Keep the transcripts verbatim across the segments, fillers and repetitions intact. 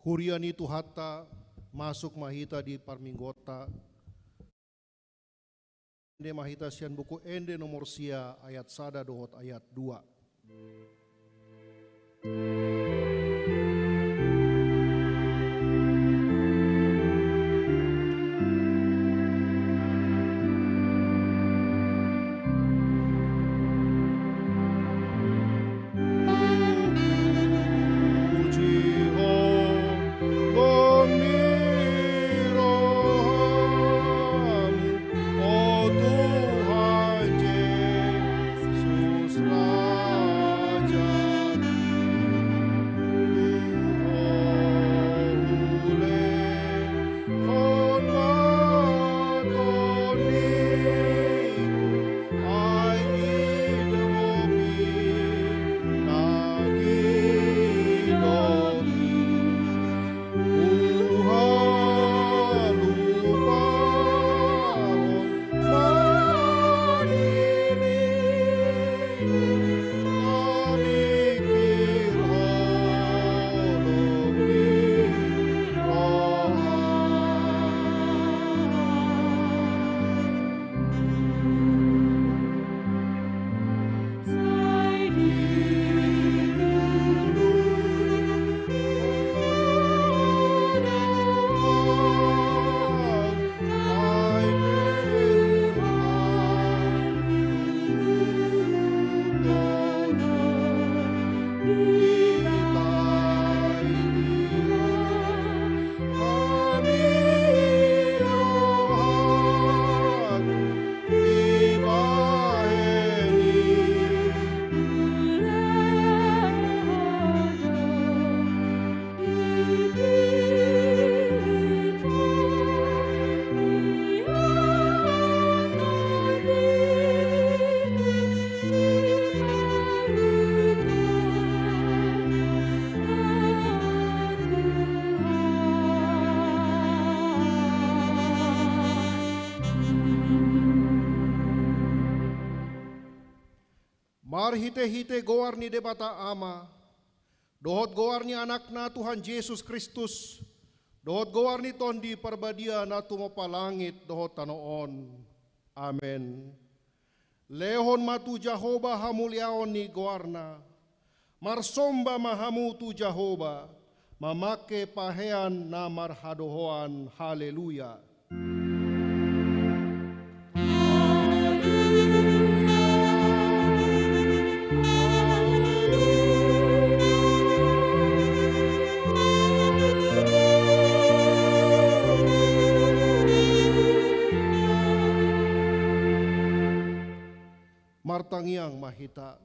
Huria ni Tuhanta, masuk ma hita di parmingguonta. Ende ma hita sian buku Ende nomor sia, ayat sada dohot ayat dua. Marhite-hite goar ni Debata Ama, dohot goar ni Anakna Tuhan Jesus Kristus, dohot goar ni Tondi Parbadia na tumompa langit dohot tano on. Amen. Lehon ma tu Jahowa hamuliaon ni goarna. Marsomba ma hamu tu Jahowa, mamangke pahean na marhadohoan. Haleluya. Martangiang ma hita.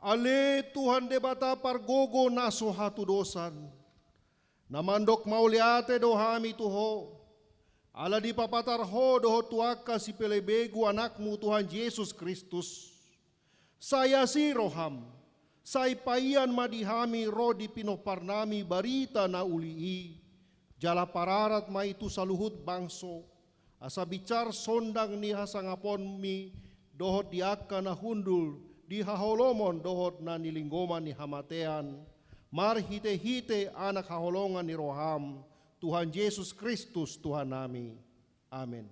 Ale Tuhan Debata pargogo na so hatudosan, na mandok mauliate do hami tu Ho, ala dipapatar Ho dohot tu angka sipelebegu Anakmu Tuhan Jesus Kristus. Sai asi roham, sai paian ma di hami ro di pinomparnami barita na uli i, jala pararat ma i tu saluhut bangso, asa binsar sondang ni hasangaponmi dohot di angka na hundul di haholomon dohot na nilinggoman ni hamatean, marhite-hite Anak haholongan ni roham, Tuhan Jesus Kristus Tuhannami. Amen.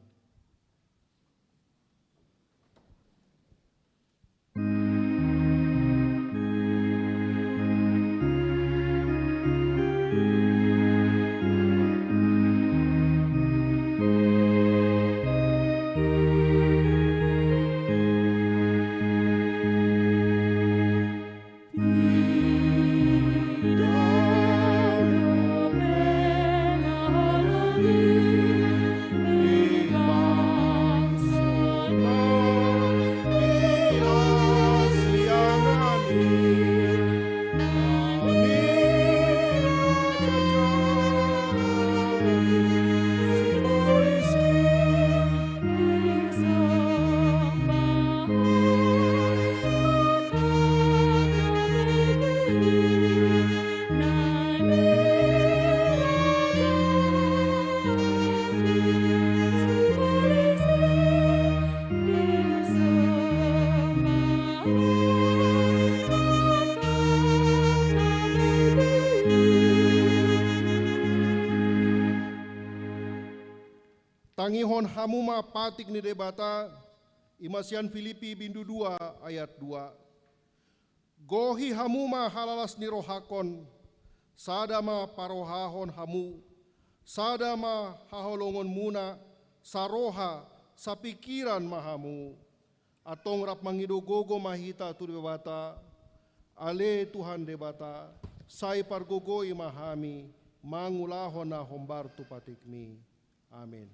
Tangihon hamu ma patik ni Debata, i ma sian Filipi bindu dua ayat dua. Gohi hamu ma halalas ni rohangkon, sada ma parohahon hamu, sada ma haholongonmuna, saroha, sapingkiran ma hamu. Antong rap mangido gogo ma hita tu Debata, ale Tuhan Debata, sai pargogoi ma hami, mangulahon na hombar tu patikmi. Amen.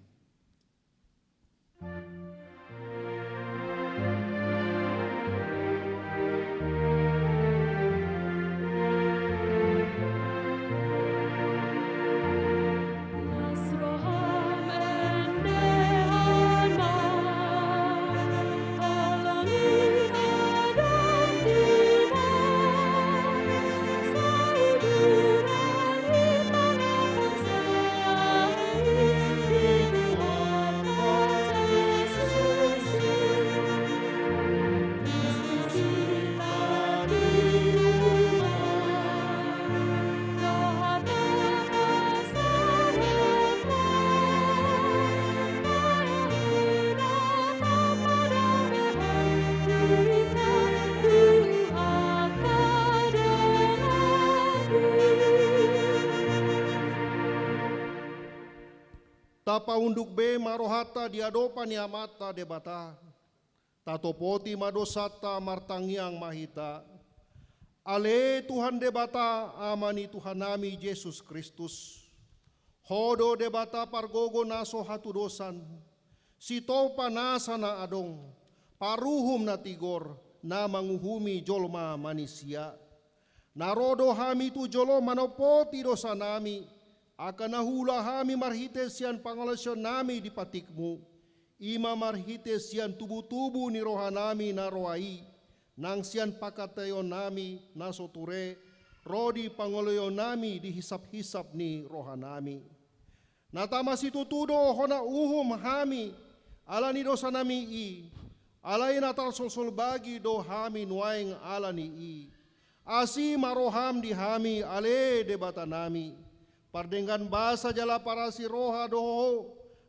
Tapaunduk be ma rohanta di adopan ni Amanta Debata. Tatopoti ma dosanta, martangiang ma hita. Ale Tuhan Debata, Ama ni Tuhannami Jesus Kristus. Ho do Debata pargogo na so hatudosan, sitopa nasa na adong, paruhum na tigor, na manguhumi jolma manisia. Na ro do hami tu jolo manompoti dosanami, angka na huula hami marhite sian pangalaosionnami di patikmu, i ma marhite sian tubutubu ni rohanami na roa i, nang sian pangkataionnami na so ture, ro di pangoloionami di hisaphisap ni rohanami. Na tama situtu do hona uhum hami ala ni dosanami i, Alai na tarsolsol bagi do hami nuaeng ala ni i. Asi ma roham di hami, ale Debatanami, pardenggan basa jala parasi roha do Ho,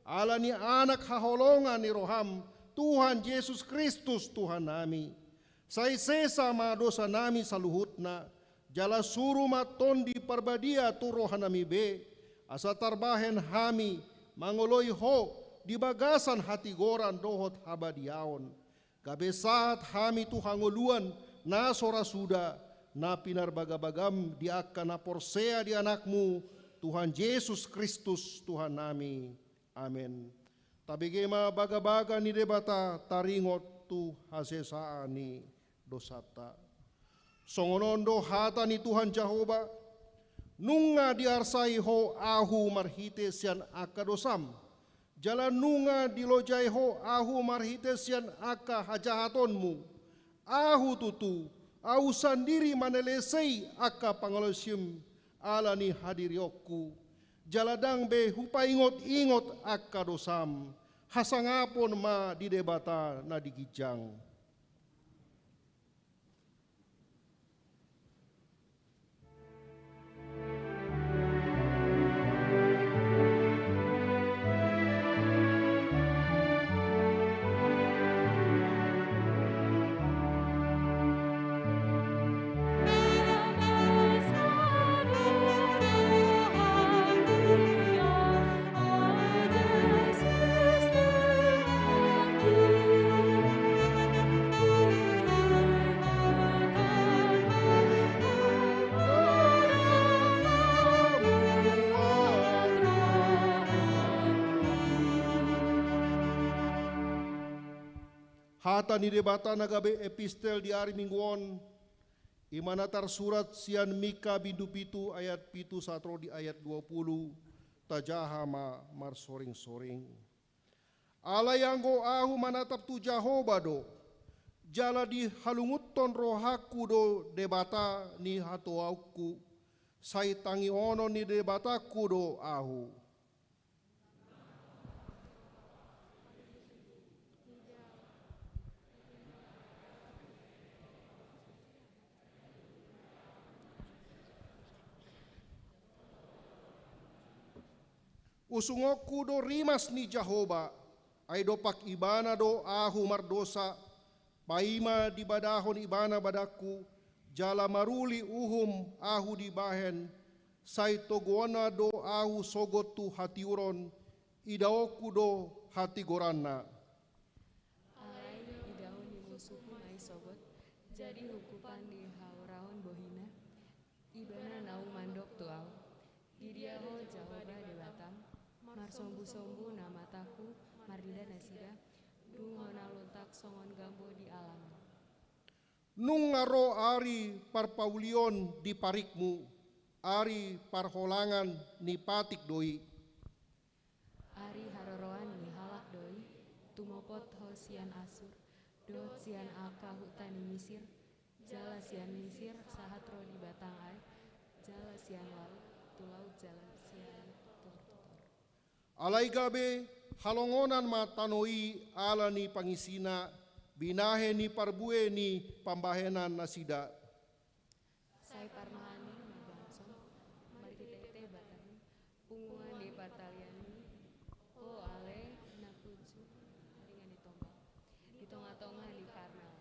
ala ni Anak haholongan ni roham, Tuhan Jesus Kristus Tuhannami. Sai sesa ma dosanami saluhutna, jala suru ma Tondi Parbadia tu rohanami be, asa tarbahen hami mangoloi Ho di bagasan hatigoran dohot habadiaon. Gabe sahat hami tu hangoluan na so ra suda, na pinarbagabagam di angka na porsea di Anakmu, Tuhan Jesus Kristus Tuhannami. Amen. Tabege ma bagabaga ni Debata taringot tu hasesaan ni dosanta. Songon on do hata ni Tuhan Jahowa: Nunga diarsai Ho ahu marhite sian angka dosam, jala nunga dilojai Ho ahu marhite sian angka hajahatonmu. Ahu tutu, ahu sandiri manelesei angka pangalaosim ala ni hadirionku, jala ndang be hupaingotingot angka dosam. Hasangapon ma di Debata na di ginjang. Hata ni Debata na gabe epistel di ari Minggu on, i ma na tarsurat sian Mika bindu pitu ayat pitu sahat ro di ayat dua pulu. Tajaha ma marsoringsoring. Alai anggo ahu manatap tu Jahowa do, jala dihalungunhon rohangku do Debata ni hatuaonku, sai tangihon ni Debatangku do ahu. Usungonku do rimas ni Jahowa, ai dompak Ibana do ahu mardosa, paima dibadahon Ibana badangku, jala maruli uhum ahu dibahen, sai toguonna do ahu sogot tu hatiuron, idaonku do hatigoranna. Alai idaon ni musungku ma i sogot, jadi hungkupan ni hauraon bohina. Ibana naung mandok tu ahu: Di dia ho Jahowa Debatam? Marsombusombu na matangku marnida nasida, dung hona lontak songon gambo di alaman. Nunga ro ari parpaulion di parikmu, ari parholangan ni patik do i. Ari haroroan ni halak do i, tumopot ho sian Asur, dohot sian angka huta ni Misir, jala sian Misir sahat ro di batang aek, jala sian laut tu laut, jala sian tortor. Alai gabe halongonan ma tano i ala ni pangisina, binahen ni parbue ni pambahenan nasida. Sai parmahan i ma bangso marhitehite batang i, punguan ni partalian i, ho ale na pungu ringan ni tombak, di tongatonga ni Karmel.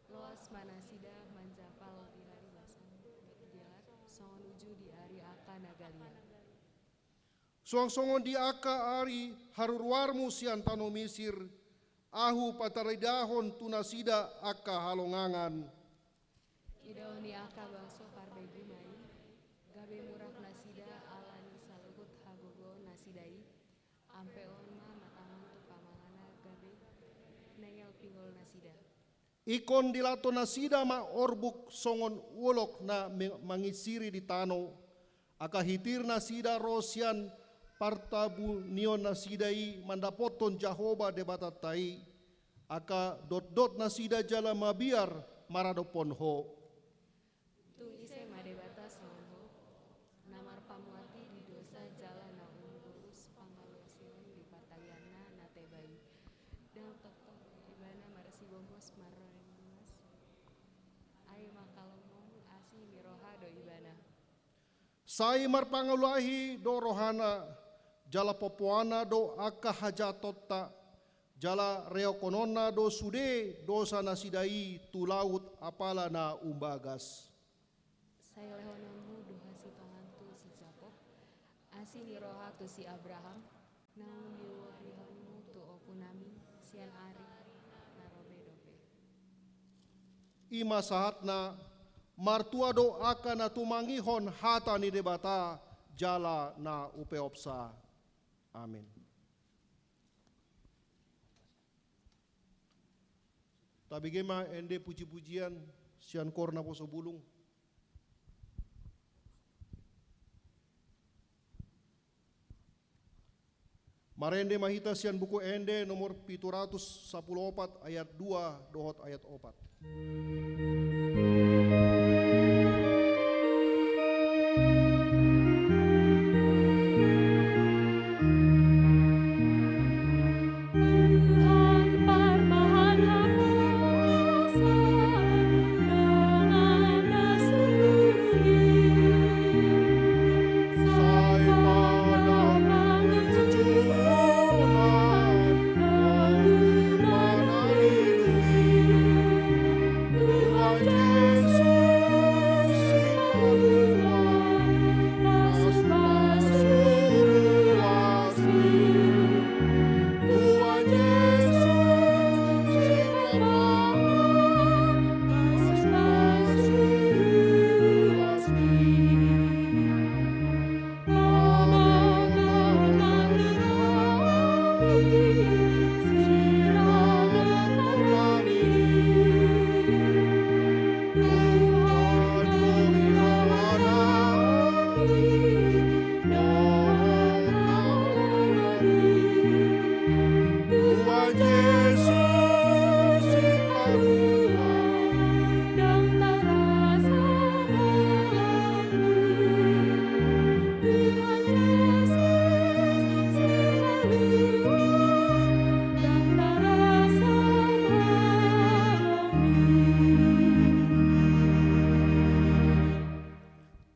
Loas ma nasida manjampal di ari basang, di ari gelap, songon uju di ari angka na galian. Suang songon di angka ari haruruarmu sian tano Misir, ahu pataridahon tu nasida angka halongangan. Idaon ni angka bangso parbegu ma i, gabe murak nasida ala ni saluhut hagogoon nasida i, ampe on ma matangan tu pamangana gabe nengel pinggol nasida. Ingkon dilanto nasida ma orbuk songon ulok na me-, mangisiri di tano, angka hitir nasida ro sian partabunion nasida i mandapothon Jahowa Debatanta i, angka dotdot nasida jala mabiar maradophon ho. Tung ise ma Debata songon ho, na marpamuati di dosa jala na umburus pangalaosion di partalianna na teba i? Ndang tongtong Ibana marsigo Marroren luas. Ai mangkalomong asi ni roha do ibana. Sai marpangalahi do rohana, jala pompoanna do angka hajahatonta, jala reokononna do sude dosa nasida i tu laut apala na umbagas. Sai lehononmu do hasitongan tu si Jakob, asi ni roha tu si Abraham, naung diuarihonmu tu ompunami sian ari na ro be dope. I ma sahatna, martua do angka na tumangihon hata ni Debata jala na upeopsa. Amin. Tabege ma ende puji-pujian sian koor naposo bulung. Marende ma hita sian Buku Ende nomor pitu ratus sampulu opat, ayat dua dohot ayat opat.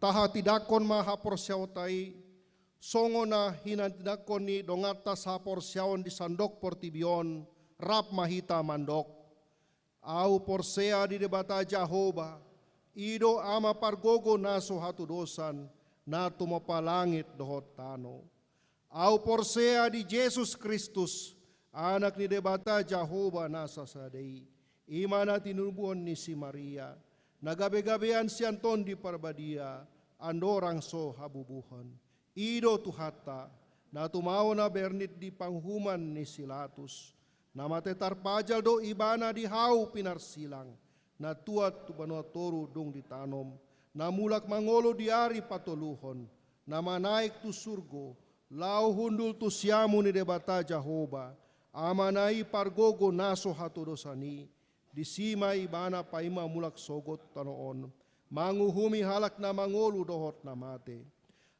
Tahatindangkon ma haporseaonta i, songon na hinatindangkon ni donganta sahaporseaon di sandok portibi on, rap ma hita mandok. Ahu porsea di Debata Jahowa, i do Ama pargogo na so hatudosan, na tumompa langit dohot tano. Ahu porsea di Jesus Kristus, Anak ni Debata Jahowa na sasada i, i ma na tinubuhon ni si Maria, na gabegabean sian Tondi Parbadia, andorang so habubuhon. I do Tuhanta, na tumaon na bernit di panguhuman ni si Latus, na mate tarpajal do Ibana di hau pinarsilang, na tuat tu banua toru dung ditanom, na mulak mangolu di ari patoluhon, na manaek tu surgo, laho hundul tu siamun ni Debata Jahowa, Amana i pargogo na so hatudosan i, disi ma Ibana paima mulak sogot tano on, manguhumi halak na mangolu dohot na mate.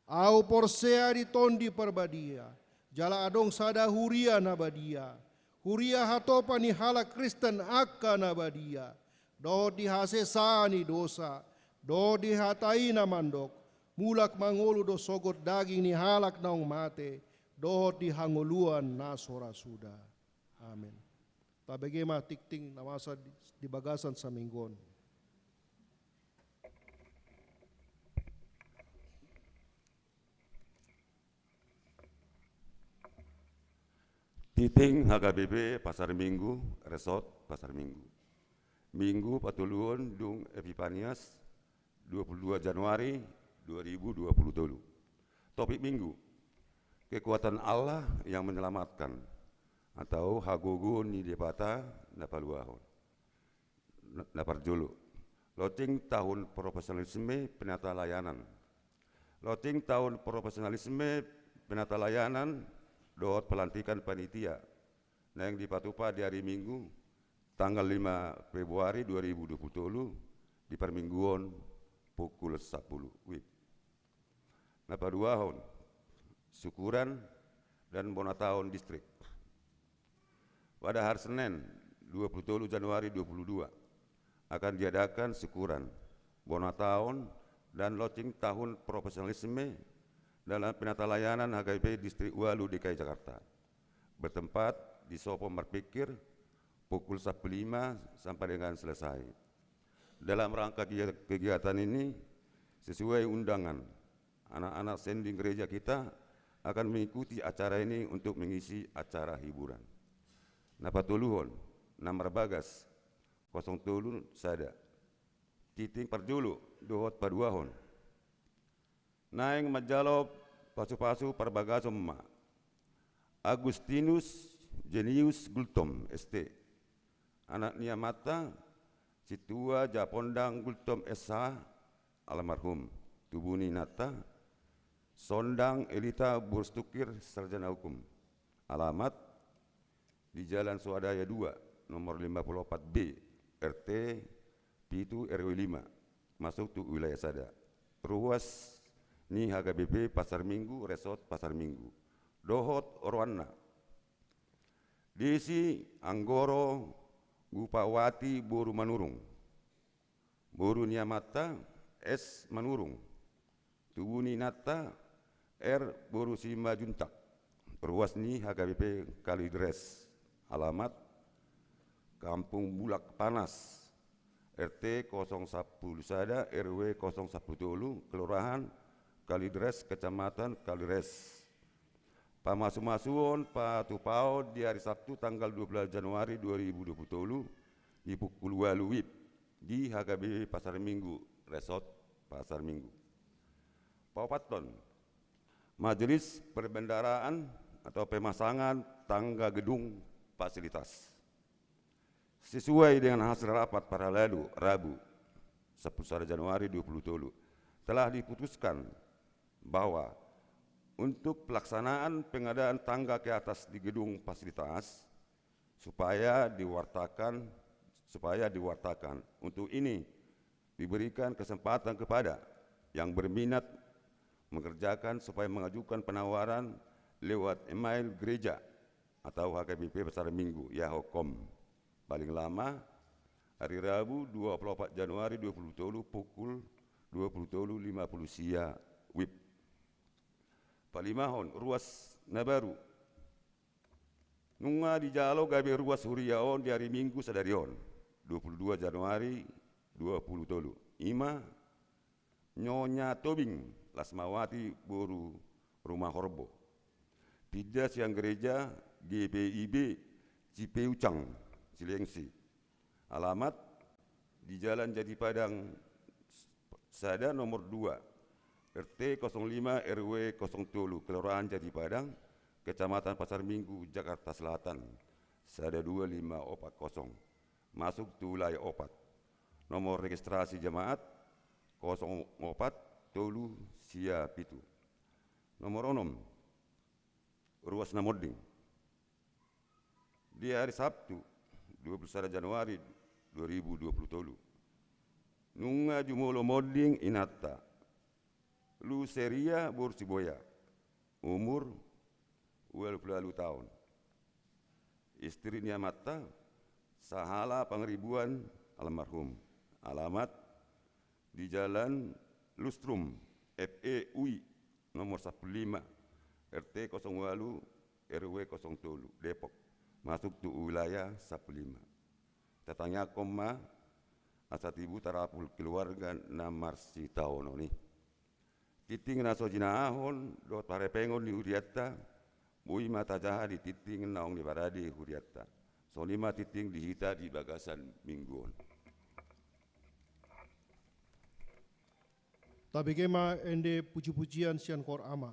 Ahu porsea di Tondi Parbadia, jala adong sada huria na badia, huria hatopan ni halak Kristen angka na badia, dohot di hasesaan ni dosa, dohot di hata i na mandok, mulak mangolu do sogot daging ni halak naung mate, dohot di hangoluan na so ra suda. Amen. Tabege ma tingting na masa di, di bagasan saminggu on. Tingting H K B P Pasar Minggu, Resort Pasar Minggu. Minggu patoluhon dung Epipanias, dua puluh dua Januari dua ribu dua puluh tolu. Topik Minggu, kekuatan Allah yang menyelamatkan, atau hagogoon ni Debata na paluahon. Na, na parjolo, lonceng tahun profesionalisme penata layanan. Lonceng tahun profesionalisme penata layanan dohot pelantikan panitia naeng dipatupa di ari Minggu, tanggal lima Februari dua ribu dua puluh tolu, di parmingguon pukul sampulu WIB. Na paduahon, syukuran dan bona taon distrik. Pada hari Senin, dua puluh tolu Januari dua puluh dua, akan diadakan syukuran bona taon dan launching tahun profesionalisme dalam penata layanan H K B P Distrik Walu D K I Jakarta, bertempat di Sopo Marpikir pukul sapuluh lima sampai dengan selesai. Dalam rangka kegiatan, kegiatan ini, sesuai undangan, anak-anak sending gereja kita akan mengikuti acara ini untuk mengisi acara hiburan. Na patoluhon, na marbagas kosong tolu sada. Tinting parjolo dohot paduahon. Naeng manjalo pasu-pasu parbagason ma Agustinus Jenius Gultom, S T, anak ni amanta Sintua Japondang Gultom, S H, almarhum. Tubu ni inanta Sondang Elita Burstukkir, sarjana hukum. Alamat di Jalan Swadaya dua, nomor lima puluh opat B, R T pitu, R W lima, masuk tu wilayah sada. Ruas ni H K B P Pasar Minggu, Resort Pasar Minggu. Dohot oroanna: Desi Anggoro Gupawati boru Manurung. Boru ni amanta S Manurung. Tubu ni inanta R boru Simanjuntak. Ruas ni H K B P Kalideres. Alamat Kampung Bulak Panas, R T kosong sapuluh sada, R W kosong sapuluh tolu, Kelurahan Kalideres, Kecamatan Kalideres. Pamasu-masuon patupaon di hari Sabtu tanggal dua belas Januari dua ribu dua puluh tolu di pukul ualu WIB di H K B P Pasar Minggu, Resort Pasar Minggu. Paopathon, majelis perbendaharaan atau pemasangan tangga gedung fasilitas. Sesuai dengan hasil rapat parhalado, Rabu, sapuluh sada Januari dua puluh tolu, telah diputuskan bahwa untuk pelaksanaan pengadaan tangga ke atas di gedung fasilitas, supaya diwartakan, supaya diwartakan. Untuk ini, diberikan kesempatan kepada yang berminat mengerjakan supaya mengajukan penawaran lewat email gereja atau H K B P Pasar Minggu, Yahoo dot com. Paling lama hari Rabu, dua puluh opat Januari dua puluh tolu, pukul dua puluh tolu lima puluh sia WIB. Palimahon, ruas na baru. Nunga dijalo gabe ruas huria on di ari Minggu sadari on, dua puluh dua Januari dua puluh tolu. I ma Nyonya Tobing Lasmawati boru Rumahorbo, tinda sian gereja G P I B Cipeucang, Cilengsi. Alamat di Jalan Jati Padang sada nomor dua, R T kosong lima, R W kosong tolu, Kelurahan Jati Padang, Kecamatan Pasar Minggu, Jakarta Selatan, sada dua lima opat kosong. Masuk tu wilayah opat. Nomor registrasi jemaat kosong opat tolu sia pitu. Nomor onom, ruas na monding. Di hari Sabtu, dua puluh sada Januari dua ribu dua puluh tolu, nunga jumolo monding inanta, Luseria boru Siboya, umur ualu pulu ualu taon. Istri ni amanta, Sahala Pangaribuan almarhum. Alamat di Jalan Lustrum, F E U I, nomor sapulu lima, R T kosong ualu, R W kosong tolu, Depok, masuk tu wilayah sapulu lima. Tatangiangkon ma asa tibu tarapul keluarga na marsitaonon i. Tinting na so jinahahon dohot paripengon ni hurianta, boi ma tajaha di tinting naung diparade hurianta. Songon i ma tinting di hita di bagasan Minggu on. Tabege ma ende puji-pujian sian Koor Ama.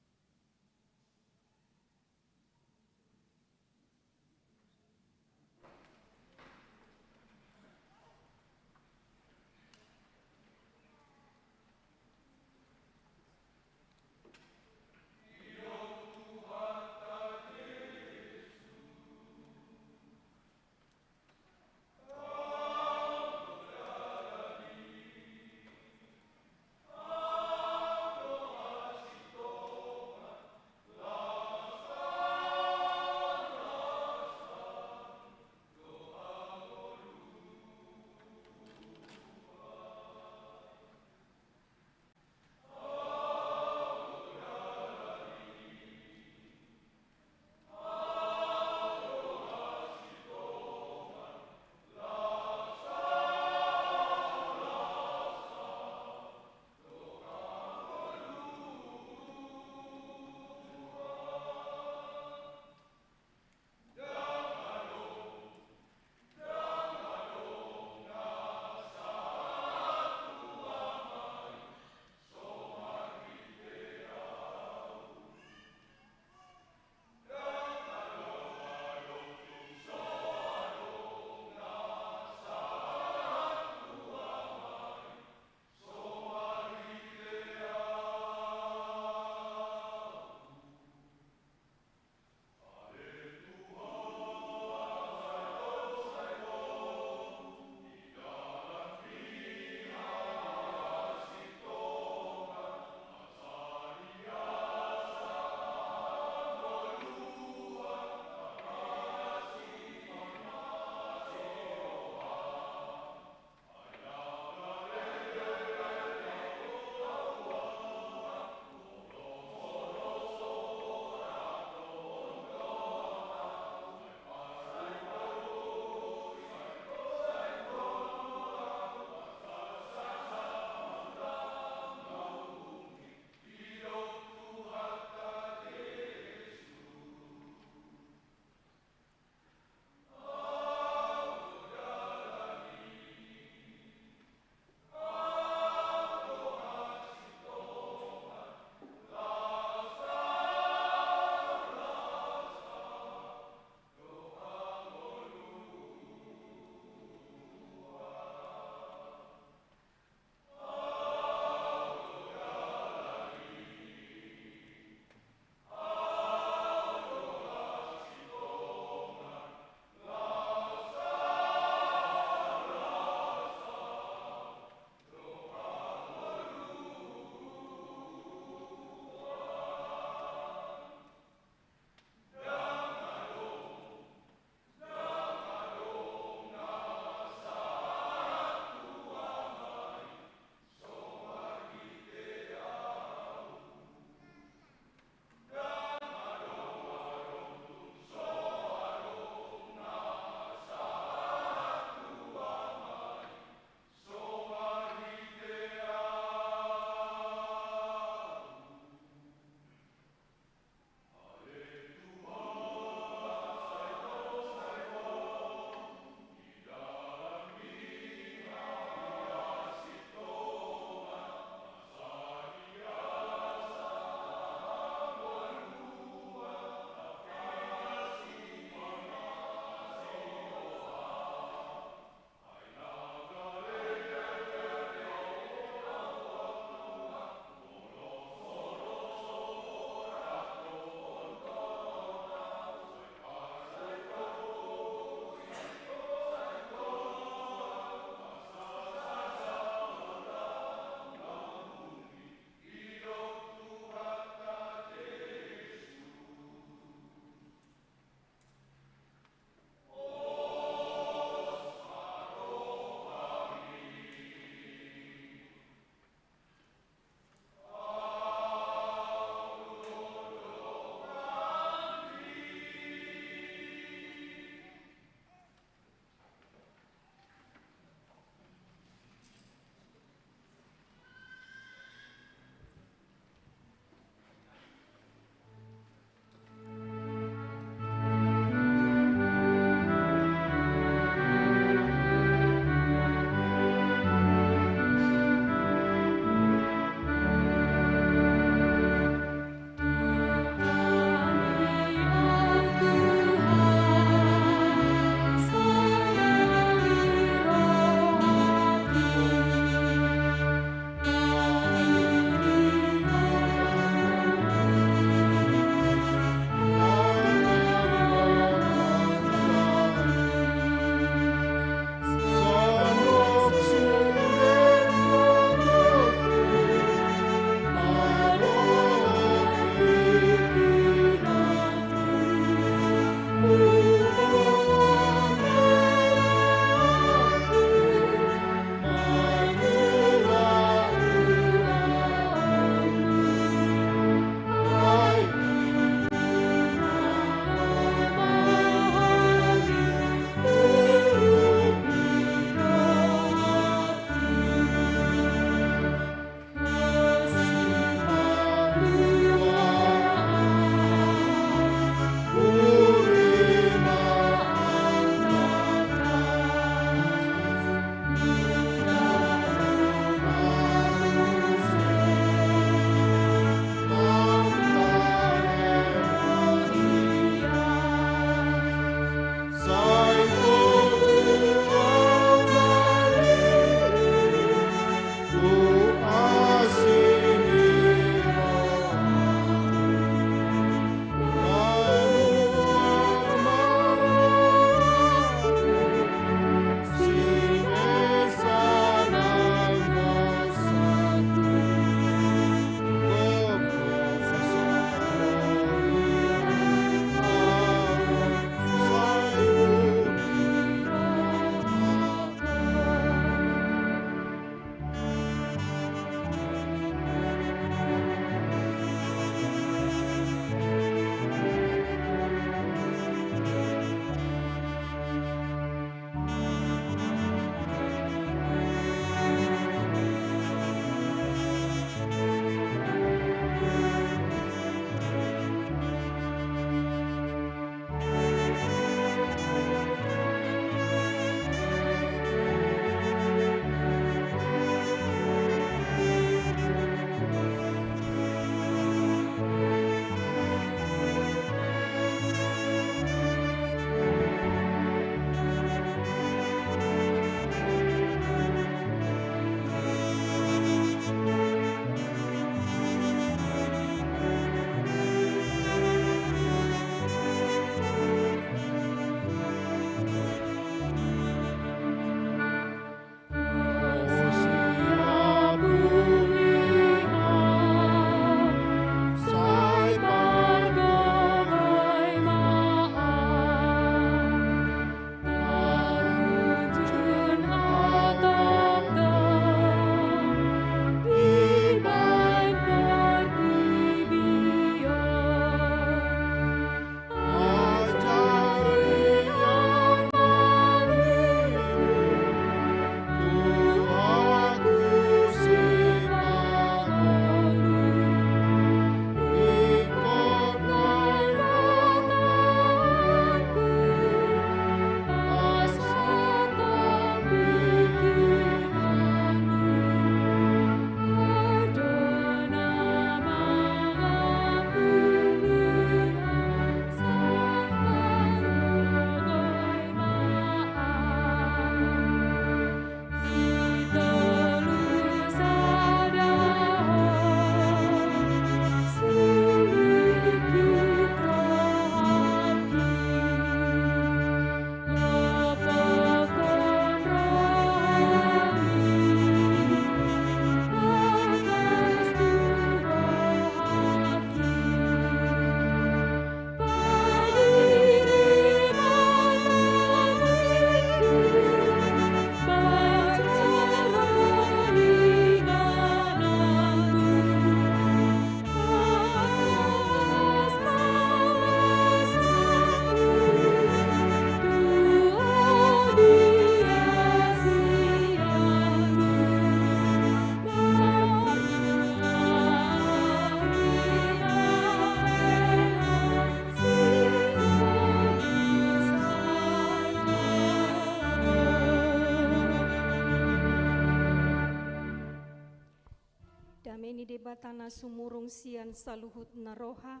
Debata na sumurung sian saluhutna roha,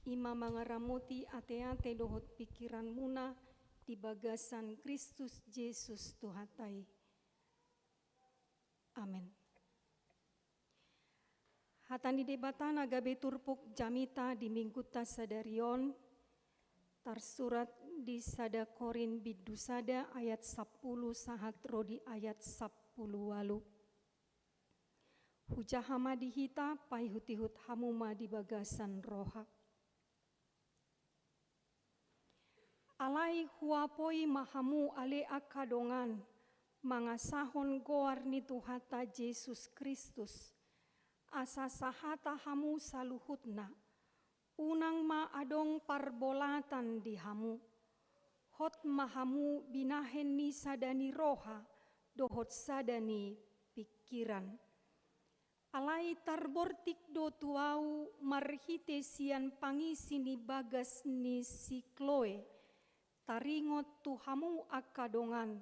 i ma mangaramoti ateate dohot pingkiranmuna di bagasan Kristus Jesus Tuhanta i. Amen. Hata ni Debata na gabe turpuk jamita di minggunta sadari on, tarsurat di sada Korint bindu sada ayat sampulu sahat ro di ayat sampulu ualu. Hujaha ma di hita, paihutihut hamu ma di bagasan roha. Alai huapoi ma hamu ale angka dongan, mangasahon goar ni Tuhanta Jesus Kristus, asa sahata hamu saluhutna, unang ma adong parbolatan di hamu. Hot ma hamu binahen ni sada ni roha dohot sada ni pingkiran. Alai tarbortik do tu ahu marhite sian pangisi ni bagas ni si Kloe, taringot tu hamu angka dongan,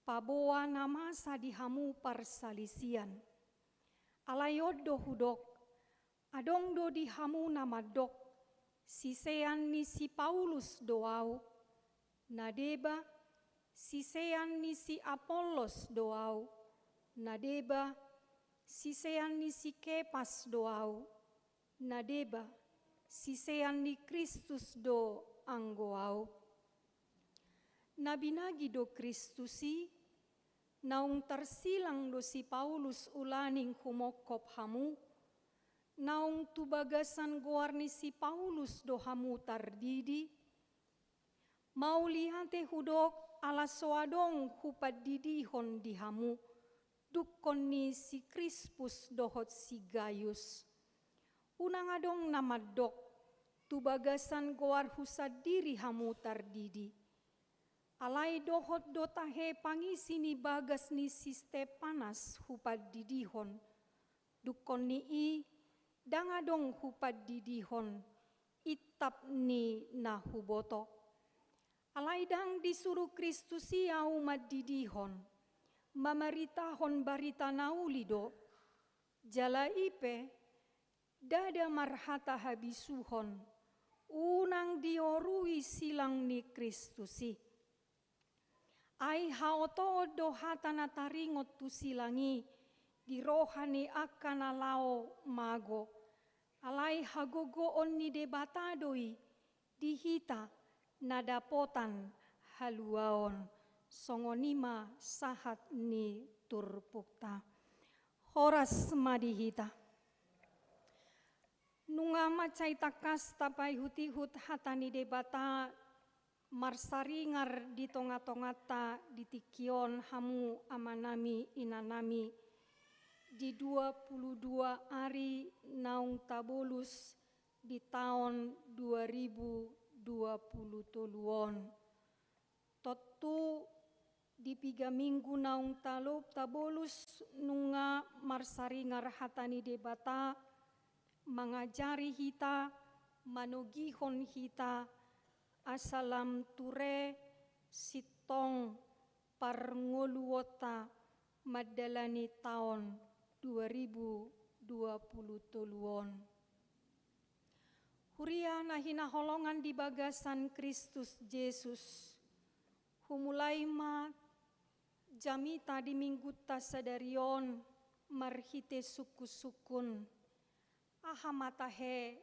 paboa na masa di hamu parsalisian. Alai on do hudok, adong do di hamu na mandok, sisean ni si Paulus do ahu, na deba, sisean ni si Apollos do ahu, na deba, sisean ni si Kepas do ahu, na deba, sisean ni Kristus do anggo ahu. Na binagi do Kristus i, naung tarsilang do si Paulus ulaning humongkop hamu, naung tu bagasan goar ni si Paulus do hamu tardidi. Mauliate hudok ala so adong hupandidihon di hamu, dungkon ni si Krispus dohot si Gayus. Unang adong na mandok, tu bagasan goarhu sandiri hamu tardidi. Alai dohot do tahe pangisi ni bagas ni si Stepanas hupandidihon. Dungkon ni i, ndang adong hupandidihon, intap ni na huboto. Alai ndang disuru Kristus i ahu mandidihon, mamaritahon barita na uli do. Jala i pe, ndada marhata habisuhon, unang diorui silang ni Kristus i. Ai haotoon do hata na taringot tu silang i di roha ni angka na laho mago. Alai hagogoon ni Debata do i di hita na dapotan haluaon. Songon i ma sahat ni turpukta. Horas ma di hita. Nunga mansai tangkas tapaihutihut hata ni Debata marsaringar di tongatonganta di tingki on hamu amanami inanami, di dua pulu dua ari naung tabolus di taon dua ribu dua pulu tolu on. Tontu di piga minggu naung talo tabolus nunga marsaringar hata ni Debata, mangajari hita, manogihon hita, asa lam ture sintong parngoluonta mandalani taon dua ribu dua pulu tolu on. Huria na hinaholongan di bagasan Kristus Jesus, humulai ma jamita di minggunta sadari on marhite sungkunsungkun, aha ma tahe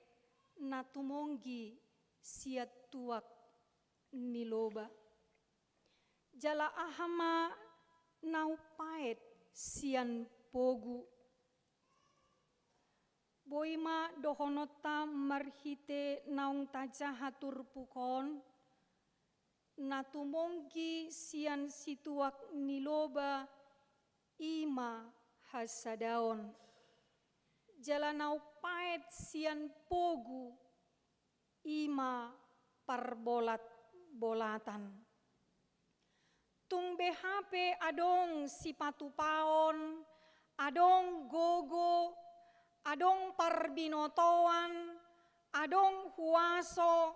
na tumonggi sian tuak ni loba. Jala aha ma na umpaet sian pogu. Boi ma dohononta marhite naung tajaha turpuk on, na tumonggi sian situak ni loba i ma hasadaon. Jala na umpaet sian pogu i ma parbolatbolatan. Tung be hape adong sipatupaon, adong gogo, adong parbinotoan, adong huaso,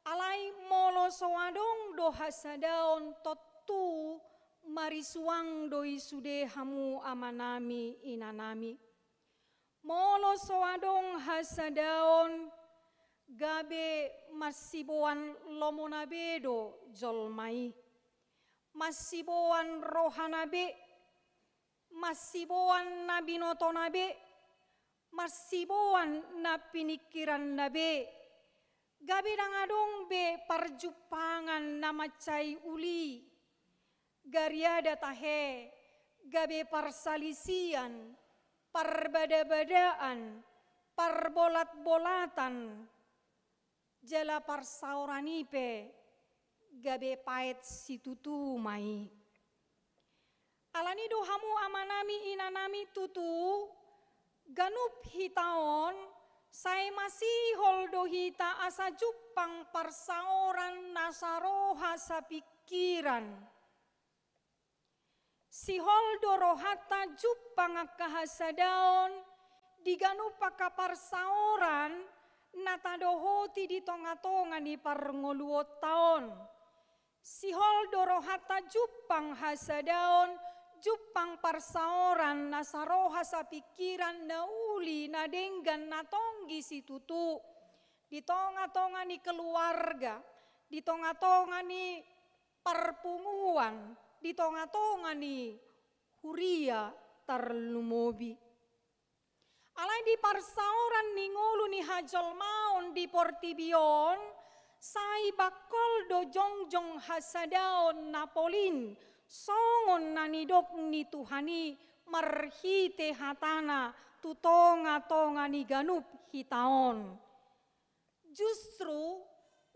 alai molo so adong do hasadaon tontu marisuang do i sude hamu amanami inanami. Molo so adong hasadaon, gabe marsiboan lomona be do jolma i. Marsiboan rohana be, marsiboan na binotona be, marsiboan na piningkiranna be. Gabe ndang adong be parjumpangan na mansai uli. Gariada tahe, gabe parsalisian, parbadabadaan, parbolatbolatan, jala parsaoran i pe gabe paet situtu ma i. Alani do hamu amanami inanami tutu, ganup hita on, sai masihol do hita asa jumpang parsaoran na saroha sapingkiran. Sihol do rohanta jumpang angka hasadaon di ganup angka parsaoran na tadohoti di tongatonga ni parngoluonta on. Sihol do rohanta jumpang hasadaon, jumpang parsaoran na saroha sapingkiran, na uli, na denggan, na tonggi situtu di tongatonga ni keluarga, di tongatonga ni parpunguan, di tongatonga ni huria tarlumobi. Alai di parsaoran ni ngolu ni hajolmaon di portibi on, sai bangkol do jongjong hasadaon na polin, songon na nidok ni Tuhan i marhite hatana tu tongatonga ni ganup hita on. Justru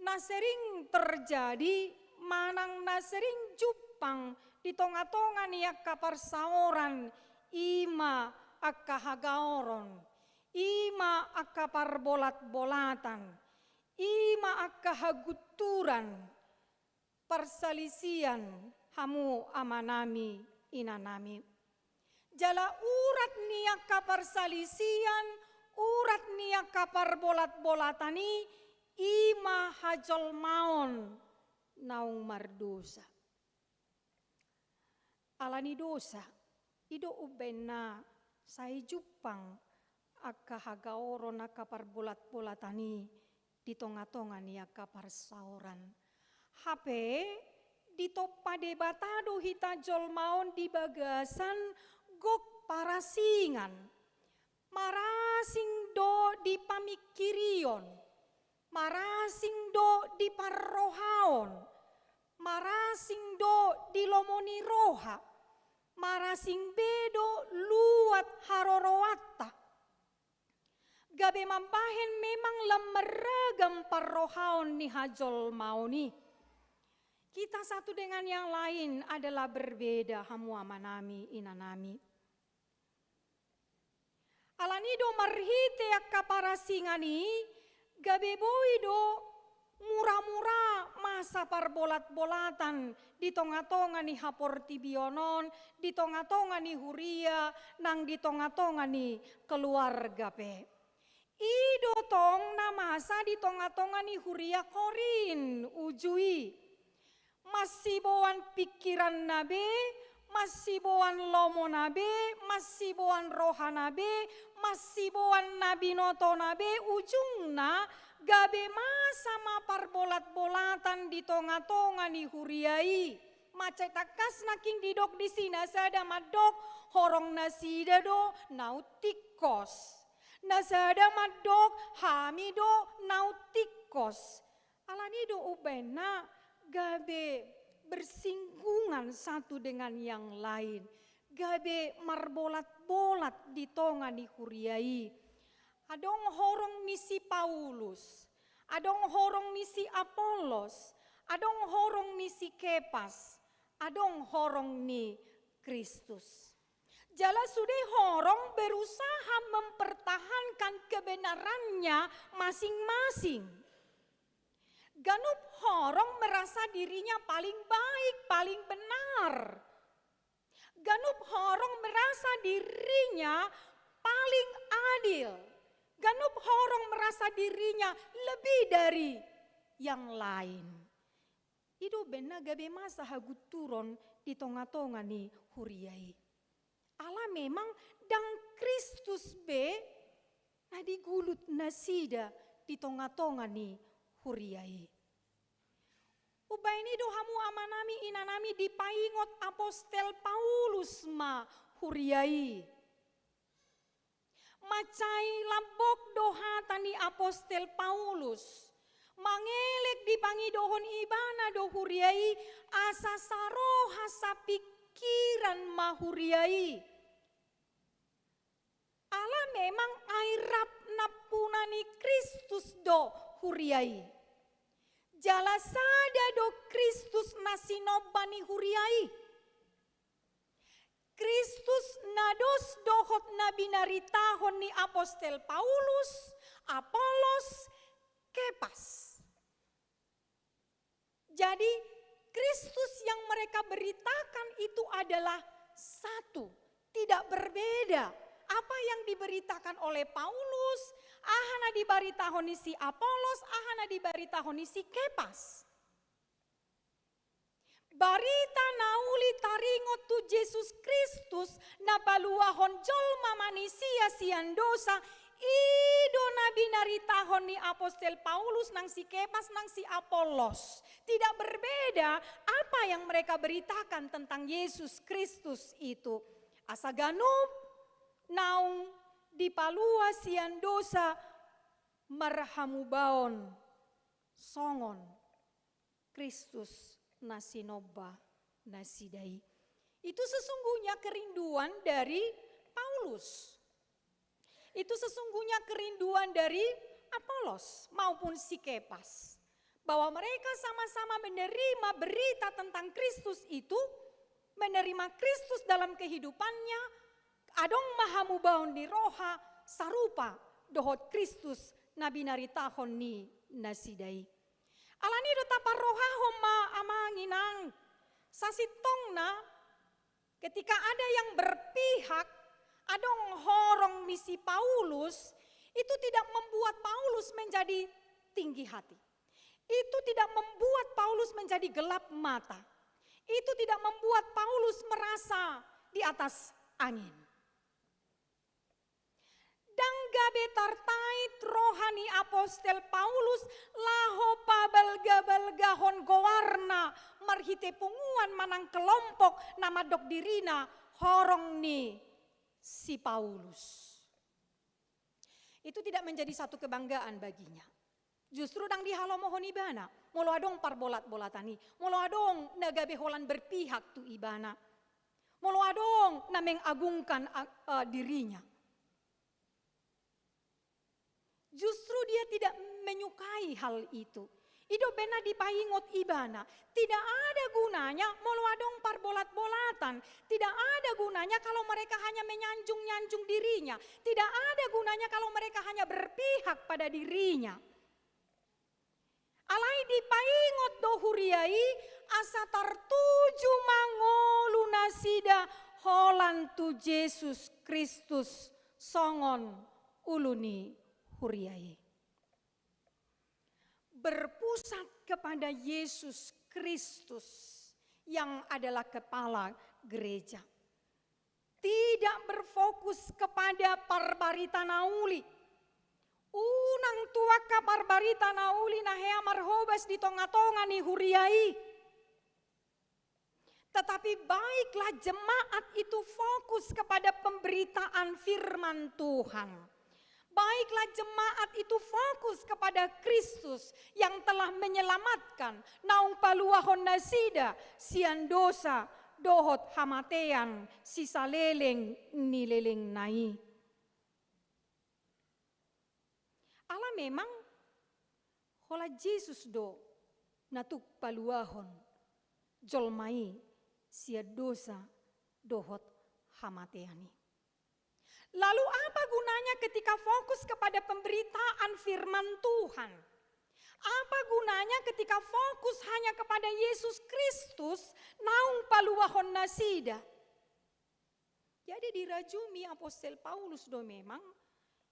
na sering terjadi manang na sering jumpang di tongatonga ni angka parsaoran, i ma angka hagaoron, i ma angka parbolatbolatan, i ma angka hagunturan, parsalisian, hamu amanami inanami. Jala urat ni angka parsalisian, urat ni angka parbolatbolatan i, i ma hajolmaon naung mardosa. Alani dosa, i do umbaen na sai jumpang angka hagaoron, angka parbolatbolatan i di tongatonga ni angka parsaoran. Hape ditompa Debata do hita jolma on di bagasan gok parasingan. Marasing do di pamingkirion, marasing do di parrohaon, marasing do di lomo ni roha, marasing be do luat haroroanta. Gabe mambahen memang lam marragam parrohaon ni hajolmaon i. Kita satu dengan yang lain adalah berbeda, hamu amanami inanami. Alani do marhite angka parasingan i, gabe boi do muramura masa parbolatbolatan di tongatonga ni haportibion on, di tongatonga ni huria, nang di tongatonga ni keluarga pe. I do tong na masa di tongatonga ni huria Korint uju i. Mansiboan pingkiranna be, mansiboan lomona be, mansiboan rohana be, mansiboan na binotona be, ujungna gabe masa ma parbolatbolatan di tongatonga ni huria i. Mansai tangkas nangkin didok disi, na sada mandok horong nasida do na untingkos. Na sada mandok hami do na untingkos. Alani do umbaenna gabe bersinggungan satu dengan yang lain, gabe marbolatbolat di tonga ni huria i. Adong horong ni si Paulus, adong horong ni si Apollos, adong horong ni si Kepas, adong horong ni Kristus. Jala sude horong berusaha mempertahankan kebenarannya masing-masing. Ganup horong merasa dirinya paling baik, paling benar. Ganup horong merasa dirinya paling adil. Ganup horong merasa dirinya lebih dari yang lain. I do umbaenna gabe masa hagunturon di tongatonga ni huria i. Ala memang ndang Kristus be Na digulut nasida di tonga-tonga ni huria i. Umbaen i do hamu amanami inanami dipaingot apostel Paulus ma huria i. Mansai lambok do hata ni apostel Paulus, mangelek di pangidohon ibana do huria i, asa saroha sapingkiran ma huria i. Ala memang ai rap nampuna ni Kristus do huria i. Jala sada do Kristus na sinomba ni huria i. Kristus na dos dohot na binaritahon ni apostel Paulus, Apolos, Kepas. Jadi, Kristus yang mereka beritakan itu adalah satu, tidak berbeda. Apa yang diberitakan oleh Paulus, aha na dibaritahon ni si Apolos, aha na dibaritahon ni si Kepas. Barita na uli taringot tu Jesus Kristus, na paluahon jolma manisia sian dosa, i do na binaritahon ni apostel Paulus nang si Kepas nang si Apolos. Tidak berbeda apa yang mereka beritakan tentang Yesus Kristus itu. Asa ganup naung dipalua sian dosa marhamubaon songon Kristus na sinomba nasida i. Itu sesungguhnya kerinduan dari Paulus. Itu sesungguhnya kerinduan dari Apolos maupun si Kepas. Bahwa mereka sama-sama menerima berita tentang Kristus itu, menerima Kristus dalam kehidupannya, adong ma hamubaon ni roha sarupa dohot Kristus na binaritahon ni nasida i. Alani do taparrohahon ma amang inang, sasintongna ketika ada yang berpihak, adong horong ni si Paulus, itu tidak membuat Paulus menjadi tinggi hati. Itu tidak membuat Paulus menjadi gelap mata. Itu tidak membuat Paulus merasa di atas angin. Ndang gabe tartait roha ni apostel Paulus laho pabalga-balgahon goarna marhite punguan manang kelompok na mandok dirina horong ni si Paulus. Itu tidak menjadi satu kebanggaan baginya. Justru ndang dihalomohon ibana, molo adong parbolat-bolatan i, molo adong na gabe holan berpihak tu ibana, molo adong na mengagungkan, a, a, dirinya. Justru dia tidak menyukai hal itu. I do umbaen na dipaingot ibana. Tidak ada gunanya molo adong parbolat-bolatan. Tidak ada gunanya kalau mereka hanya menyanjung-nyanjung dirinya. Tidak ada gunanya kalau mereka hanya berpihak pada dirinya. Alai dipaingot do huria i, asa tartuju ma ngolu nasida holan tu Jesus Kristus songon ulu ni huria i. Berpusat kepada Yesus Kristus yang adalah kepala gereja. Tidak berfokus kepada parbarita na uli. Unang tu angka parbarita na uli na hea marhobas di tonga-tonga ni huria i. Tetapi baiklah jemaat itu fokus kepada pemberitaan firman Tuhan. Baiklah jemaat itu fokus kepada Kristus yang telah menyelamatkan, naung paluahon nasida sian dosa dohot hamatean sisaleleng ni lelengna i. Ala memang holan Jesus do na tuk paluahon jolma i sian dosa dohot hamatean i. Lalu apa gunanya ketika fokus kepada pemberitaan firman Tuhan? Apa gunanya ketika fokus hanya kepada Yesus Kristus naung paluahon nasida? Jadi dirajumi apostel Paulus do memang,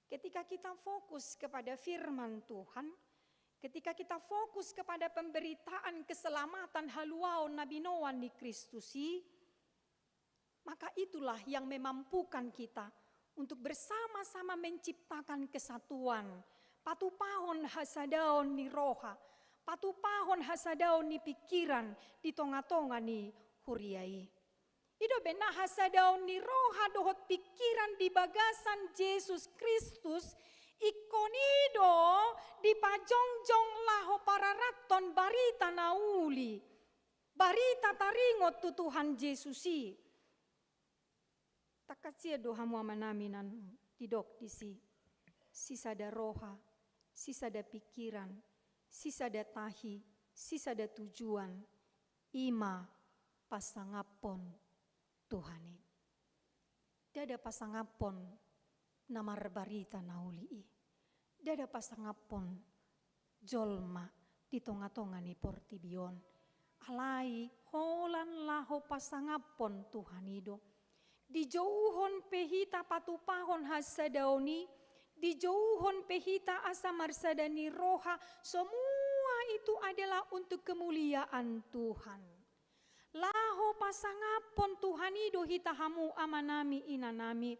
ketika kita fokus kepada firman Tuhan, ketika kita fokus kepada pemberitaan keselamatan haluaon na binoan ni Kristus i, maka itulah yang memampukan kita untuk bersama-sama menciptakan kesatuan, patupahon hasadaon ni roha, patupahon hasadaon ni pikiran di tonga-tonga ni huria i. I do umbahen na hasadaon ni roha dohot pikiran di bagasan Jesus Kristus, ingkon i do dipajongjong laho pararathon barita na uli, barita taringot tu Tuhan Jesus i. Tangkas sian do hamu amanami na didok disi, sisada roha, sisada pikiran, sisada tahi, sisada tujuan, i ma pasangaphon Tuhan i. Ndada pasangaphon na marbarita na uli i. Ndada pasangaphon jolma di tonga-tonga ni portibi on. Alai holan laho pasangaphon Tuhan i do. Dijouhon pe hita patupahon hasadaon i, dijouhon pe hita asa marsada ni roha, semua itu adalah untuk kemuliaan Tuhan. Laho pasangaphon Tuhan i do hita hamu amanami inanami.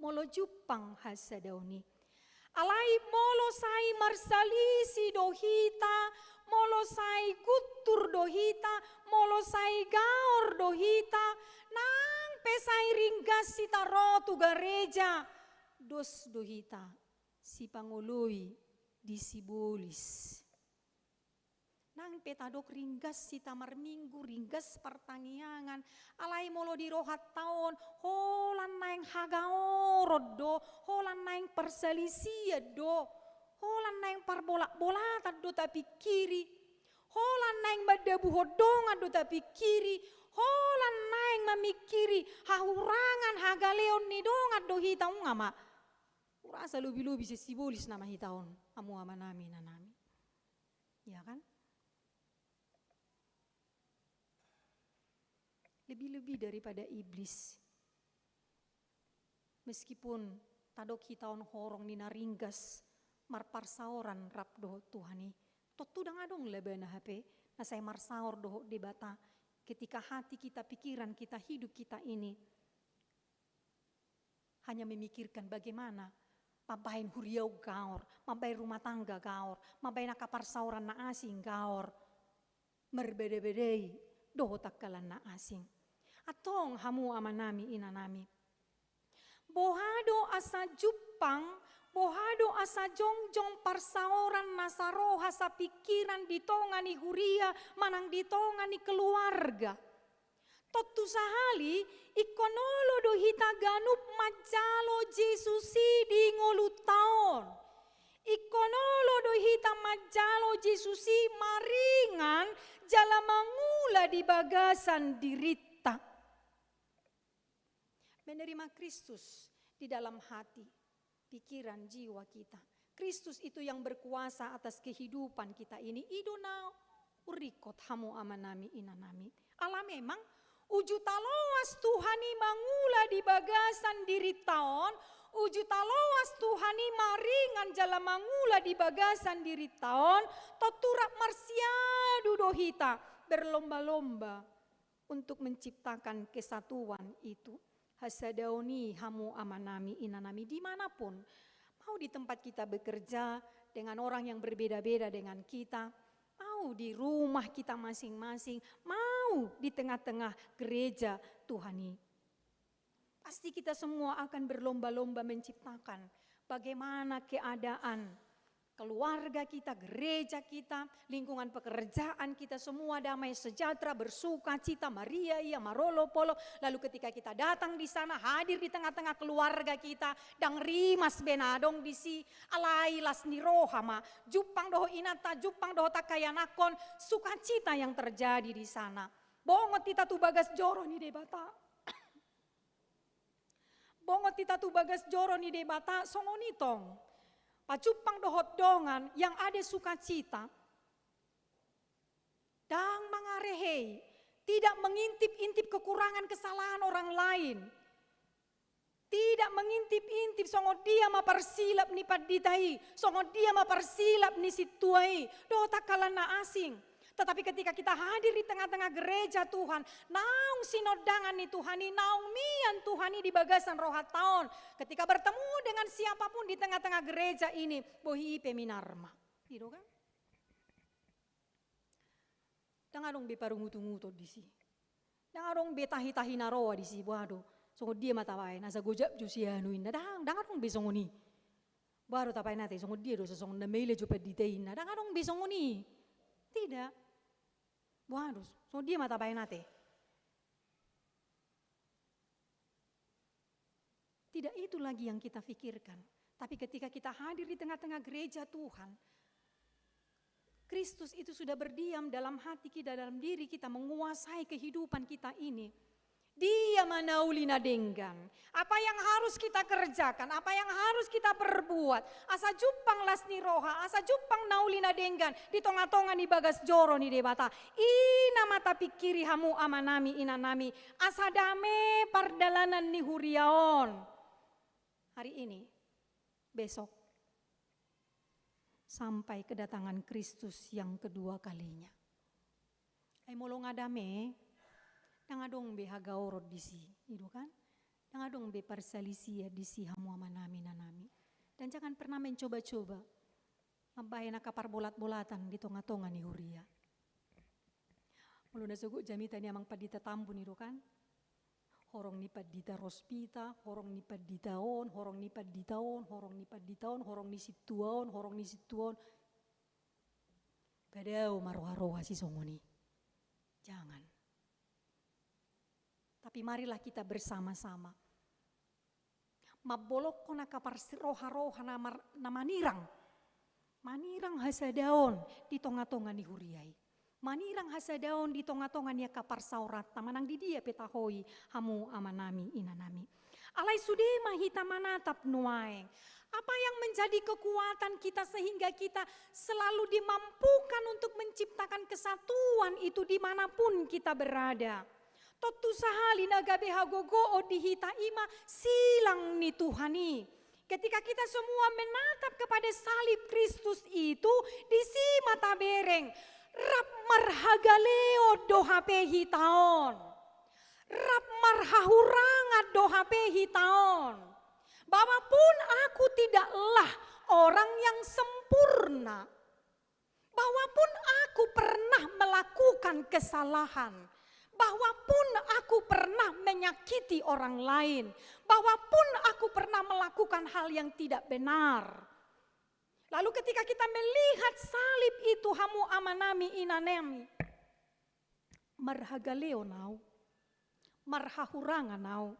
Molo jumpang hasadaon i. Alai molo sai marsalisi do hita, molo sai guntur do hita, molo sai gaor do hita, nang pe sai ringgas hita ro tu gareja, dos do hita sipangoloi di sibolis. Nang pe tadok ringgas hita marminggu, ringgas partangiangan, alai molo di rohanta on, holan naeng hagaoron do, holan naeng parsalisian do, holan naeng parbolat-bolatan do tapingkiri, holan naeng mandabuhon dongan do tapingkiri, holan naeng mamingkiri hahurangan hagaleon ni dongan do hita, nunga ma. Hurasa lobi-lobi sian sibolis nama hita on, hamu amanami inanami. Ya kan? Lebih-lebih daripada iblis. Meskipun tadok hita on horong ni na ringgas marparsaoran rap dohot Tuhan i, tontu ndang adong labana hape na sai marsaor dohot Debata ketika hati kita, pikiran kita, hidup kita ini hanya memikirkan bagaimana mambahen huria on gaor, mambahen rumah tangga gaor, mambahen angka parsaoran na asing gaor, marbada-badai dohot angka na asing. Antong hamu amanami inanami, boha do asa jumpang, boha do asa jongjong parsaoran na saroha sapingkiran di tonga ni huria manang di tonga ni keluarga? Tontu sahali, ingkon olo do hita ganup manjalo Jesus i di ngolunta on. Ingkon olo do hita manjalo Jesus i maringan jala mangula di bagasan dirinta. Menerima Kristus di dalam hati, pikiran, jiwa kita. Kristus itu yang berkuasa atas kehidupan kita ini. I do na huringkot hamu amanami inanami. Ala memang uju taloas Tuhan i mangula di bagasan dirinta on, uju taloas Tuhan i maringan jala mangula di bagasan dirinta on, tontu rap marsiadu do hita berlomba-lomba untuk menciptakan kesatuan itu. Hasadaon i hamu amanami inanami dimanapun. Mau di tempat kita bekerja dengan orang yang berbeda-beda dengan kita. Mau di rumah kita masing-masing. Mau di tengah-tengah gereja Tuhan i. Pasti kita semua akan berlomba-lomba menciptakan bagaimana keadaan keluarga kita, gereja kita, lingkungan pekerjaan kita, semua damai sejahtera, bersukacita, mariaia, marolopolop. Lalu ketika kita datang di sana, hadir di tengah-tengah keluarga kita, ndang rimas be na adong disi, alai las ni roha ma, jumpang dohot inanta, jumpang dohot angka ianakhon, sukacita yang terjadi di sana. Bongot hita tu bagas joro ni Debata. Bongot hita tu bagas joro ni Debata, songon i tong. Pajumpang dohot dongan yang ada sukacita. Ndang mangarehei, tidak mengintip-intip kekurangan kesalahan orang lain. Tidak mengintip-intip songon dia ma parsilap ni pandita i, songon dia ma parsilap ni sintua i, dohot angka na asing. Tetapi ketika kita hadir di tengah-tengah gereja Tuhan, naung sinondangan ni Tuhan i, naung mian Tuhan i di bagasan rohanta on. Ketika bertemu dengan siapapun di tengah-tengah gereja ini, bohi i pe minar ma. I do kan? Ndang adong be parungutunguton disi. Ndang adong be tahitahi na roa disi, boha do. Songon dia ma tabaen, asa gojap jo si anu inna. Ndang, ndang adong be songon i. Boha do tabaen ate, songon dia do, songon na maila jo pandita inna. Ndang adong be songon i. Tidak. Boha do, songon dia ma tabaen ate. Tidak itu lagi yang kita pikirkan. Tapi ketika kita hadir di tengah-tengah gereja Tuhan, Kristus itu sudah berdiam dalam hati kita, dalam diri kita, menguasai kehidupan kita ini. Dia ma na uli na denggan. Apa yang harus kita kerjakan, apa yang harus kita perbuat, asa jumpang las ni roha, asa jumpang na uli na denggan di tonga-tonga ni bagas joro ni Debata. I na ma tapingkiri hamu amanami, inanami, asa dame pardalanan ni huria on. Hari ini, besok, sampai kedatangan Kristus yang kedua kalinya. Ai molo nga dame, ndang adong be hagaoron disi, i do kan? Ndang adong be parsalisian disi hamu amanami, inanami. Dan jangan pernah mencoba-coba mambahen angka parbolat-bolatan di tonga-tonga ni huria. Molo na sogot jamita ni amang pandita Tambun i do kan? Horong ni pandita Rospita, horong ni pandita on, horong ni pandita on, horong ni pandita on, horong ni sintua on, horong ni sintua on. Padao ma roha-roha sisongon i. Jangan. Tapi marilah kita bersama-sama mambolongkon angka parsi-, roha-roha na mar-, na manirang. Manirang hasadaon di tonga-tonga ni huria i. Manirang hasadaon di tonga-tonga ni angka parsaoranta, manang di dia pe taho i hamu amanami, inanami. Alai sude ma hita manatap nuaeng. Apa yang menjadi kekuatan kita sehingga kita selalu dimampukan untuk menciptakan kesatuan itu di mana pun kita berada? Tontu sahali na gabe hagogoon di hita i ma silang ni Tuhan i. Ketika kita semua menatap kepada salib Kristus itu, disi ma tabereng, rap marhagaleon do hape hita on. Rap marhahurangan do hape hita on. Bahwa pun aku tidaklah orang yang sempurna, bahwa pun aku pernah melakukan kesalahan, bahwa pun aku pernah menyakiti orang lain, bahwa pun aku pernah melakukan hal yang tidak benar. Lalu ketika kita melihat salib itu, hamu amanami, inanami, marhagaleon au, marhahurangan au,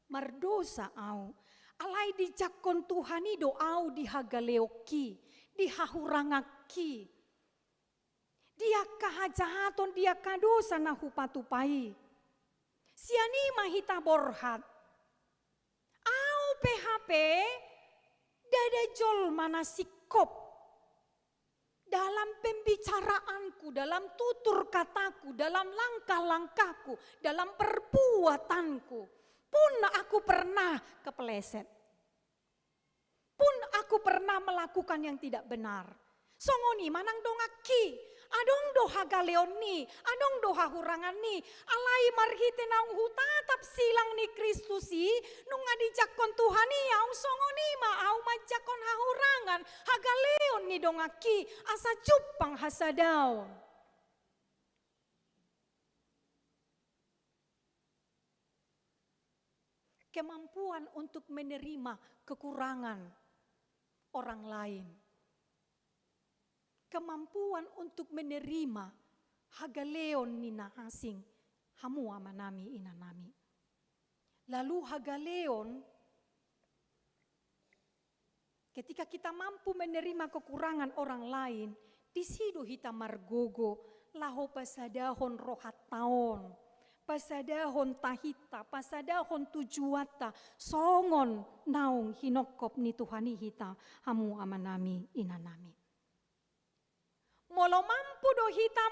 mardosa au. Alai dijangkon Tuhan i do au di hagaleonki, di hahuranganki, di angka hajahaton, di angka dosa na hupatupa i. Sian i ma hita borhat. Au pe hape ndada jolma na singkop dalam pembicaraanku, dalam tutur kataku, dalam langkah-langkahku, dalam perbuatanku. Pun aku pernah kepleset. Pun aku pernah melakukan yang tidak benar. Songon i ma nang donganki, adong do hagaleonni, adong do hahurangonni, alai marhite naung hutatap silang ni Kristus i, nunga dijangkon Tuhan i au, songon i ma au manjangkon hahurangan, hagaleon ni donganki, asa jumpang hasadaon. Kemampuan untuk menerima kekurangan orang lain. Kemampuan untuk menerima hagaleon ni na asing, hamu amanami, inanami. Lalu hagaleon, ketika kita mampu menerima kekurangan orang lain, disi do hita margogo laho pasadahon rohanta on, pasadahon tahinta, pasadahon tujuanta, songon naung hinongkop ni Tuhan i hita, hamu amanami, inanami. Molo mampu do hita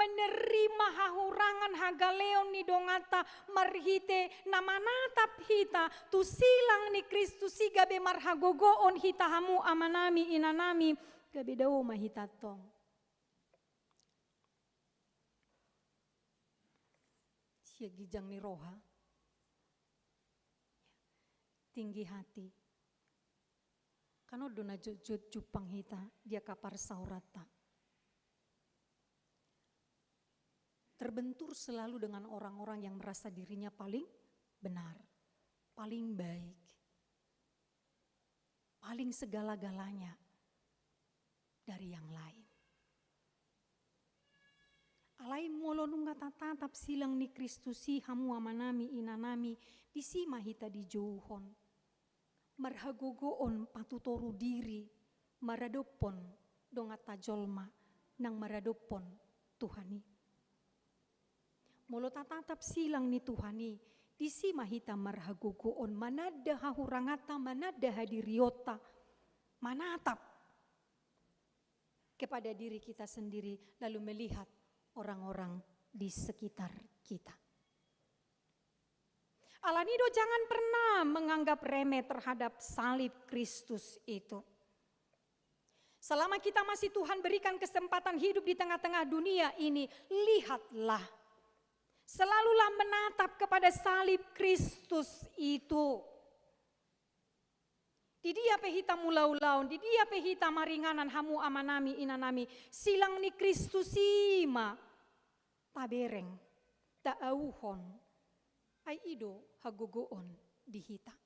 menerima hahurangan, hagaleon ni donganta marhite na manatap hita tu silang ni Kristus i, gabe marhagogoon hita, hamu amanami, inanami, gabe dao ma hita tong. Ginjang ni roha, tinggi hati. Kan on do na jotjot jumpang hita di angka parsaoranta. Terbentur selalu dengan orang-orang yang merasa dirinya paling benar, paling baik, paling segala-galanya dari yang lain. Alai molo nunga tatatap silang ni Kristus i, hamu amanami, inanami, disi ma hita dijouhon. Marhagogoon patutoru diri maradophon donganta jolma nang maradophon Tuhan i. Molo tatatap silang ni Tuhan i, disi ma hita marhagogoon mananda hahuranganta, mananda hadirionta, manatap kepada diri kita sendiri, lalu melihat orang-orang di sekitar kita. Alani do, jangan pernah menganggap remeh terhadap salib Kristus itu. Selama kita masih Tuhan berikan kesempatan hidup di tengah-tengah dunia ini, lihatlah. Selalulah menatap kepada salib Kristus itu. Di dia pe hita mangulahon, di dia pe hita maringanan, hamu amanami, inanami, silang ni Kristus i ma tabereng, taauhon. Ai i do hagogoon di hita.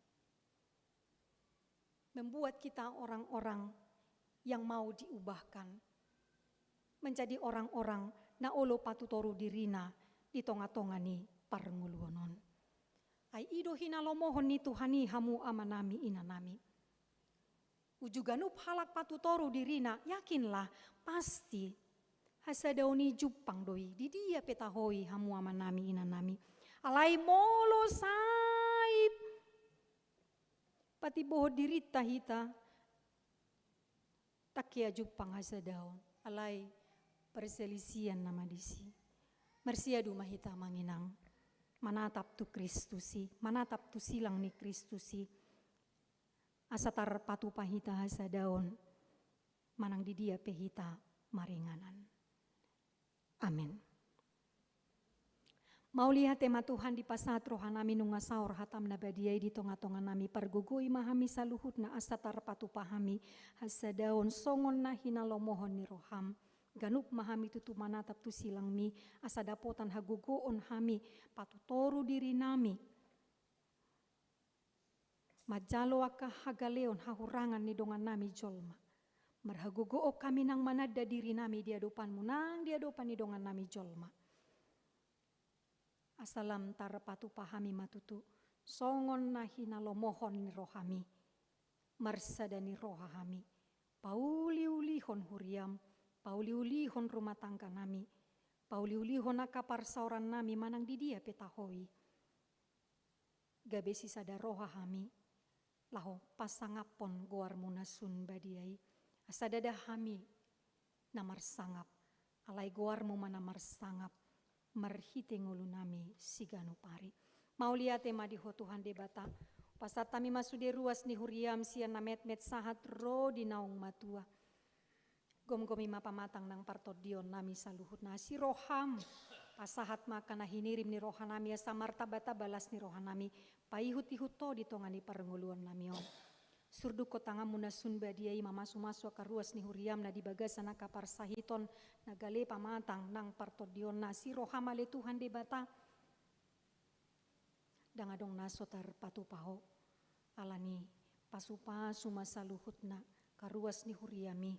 Membuat kita orang-orang yang mau diubahkan menjadi orang-orang na olo patutoru dirina di tonga-tonga ni parngoluon on. Ai i do hinalomohon ni Tuhan i, hamu amanami, inanami. Uju ganup halak patutoru dirina, yakinlah, pasti hasadaon i jumpang do i di dia pe taho i, hamu amanami, inanami. Alai molo sai patimbohon dirinta hita, ndang hea jumpang hasadaon, alai perselisihan nama disi. Marsiadu ma hita, amang inang, manatap tu Kristus i, manatap tu silang ni Kristus i, asa tarpatupa hita hasadaon manang di dia pe hita maringanan. Amen. Mauliate ma Tuhan, dipasahat rohanami nunga saor hatam na badia i di tonga-tonganami. Pargogoi ma hami saluhutna asa tarpatupa hami hasadaon songon na hinalomohon ni roham. Ganup ma hami tutu manatap tu silangmi, asa dapotan hagogoon hami patutoru dirinami manjalo angka hagaleon, hahurangan ni dongannami jolma. Marhagogoon hami nang mananda dirinami di adopanmu nang di adopan ni dongannami jolma. Asa lam tarpatupa hami ma tutu songon na hinalomohon ni rohami. Marsada ni roha hami pauliulihon huriam, pauliulihon rumah tangganami, pauliulihon angka parsaorannami manang di dia pe taho i. Gabe sisada roha hami laho pasangaphon goarmu na sun badia i, asa ndada hami na marsangap, alai goarmu ma na marsangap marhite ngolunami siganup ari. Mauliate ma di Ho Tuhan Debata. Pasahat hami ma sude ruas ni huriam sian na metmet sahat ro di naung matua. Gomgomi ma pamatang nang partondionnami saluhutna. Asi roham, pasahat ma angka na hinirim ni rohanami, asa martambatamba las ni rohanami paihutihut Ho di tonga ni parngoluonnami on. Surdukkon tanganmu na sun badia i mamasumasu angka ruas ni huriam na di bagasan angka parsahiton na gale pamatang nang partondionna. Asi roham ale Tuhan Debata. Ndang adong na so tarpatupa Ho. Alani pasupasu ma saluhutna angka ruas ni huriami.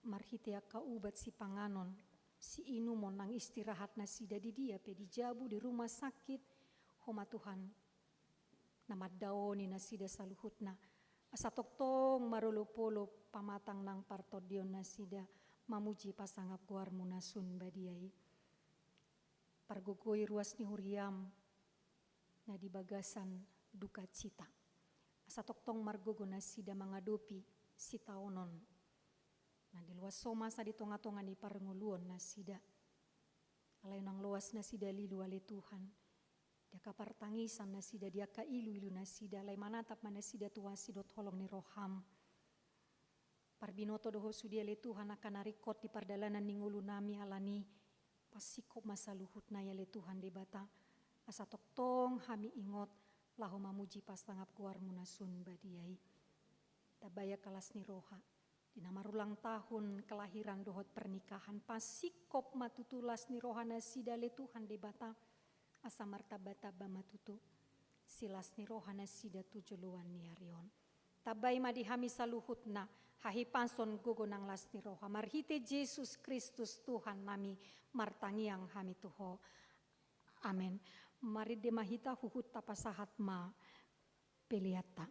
Marhite angka ubat sipanganon, siinumon nang istirahat nasida di dia pe, di jabu, di rumah sakit, Ho ma Tuhan na mandaoni nasida saluhutna, asa tongtong marolopolop pamatang nang partondionnasida mamuji pasangap goarmu na sun badia i. Pargogoi ruas ni huriam na di bagasan dukacita, asa tongtong margogo nasida mangadopi sitaonon na di loas Ho masa di tongatonga ni parngoluonnasida. Alai unang loas nasida lilu ale Tuhan, di angka partangisan nasida, di angka iluilu nasida, alai manatap ma nasida tu asi dohot holong ni roham. Parbinoto do Ho sude ale Tuhan angka na ringkot di pardalanan ni ngolunami, alani Pasingkop ma saluhutna i ale Tuhan Debata, asa tongtong hami ingot laho mamuji pasangap goarmu na sun badia i. Tabayak las ni roha di na marulang tahun kelahiran dohot pernikahan, pasingkop ma tutu las ni roha nasida ale Tuhan Debata, asa martamba-tamba ma tutu silas ni roha nasida tu joloan ni ari on. Tambai ma di hami saluhutna hahipason, gogo nang las ni roha, marhite Jesus Kristus Tuhan nami, martangiang hami tu Ho. Amen. Marende ma hita, huhut tapasahat ma peleanta.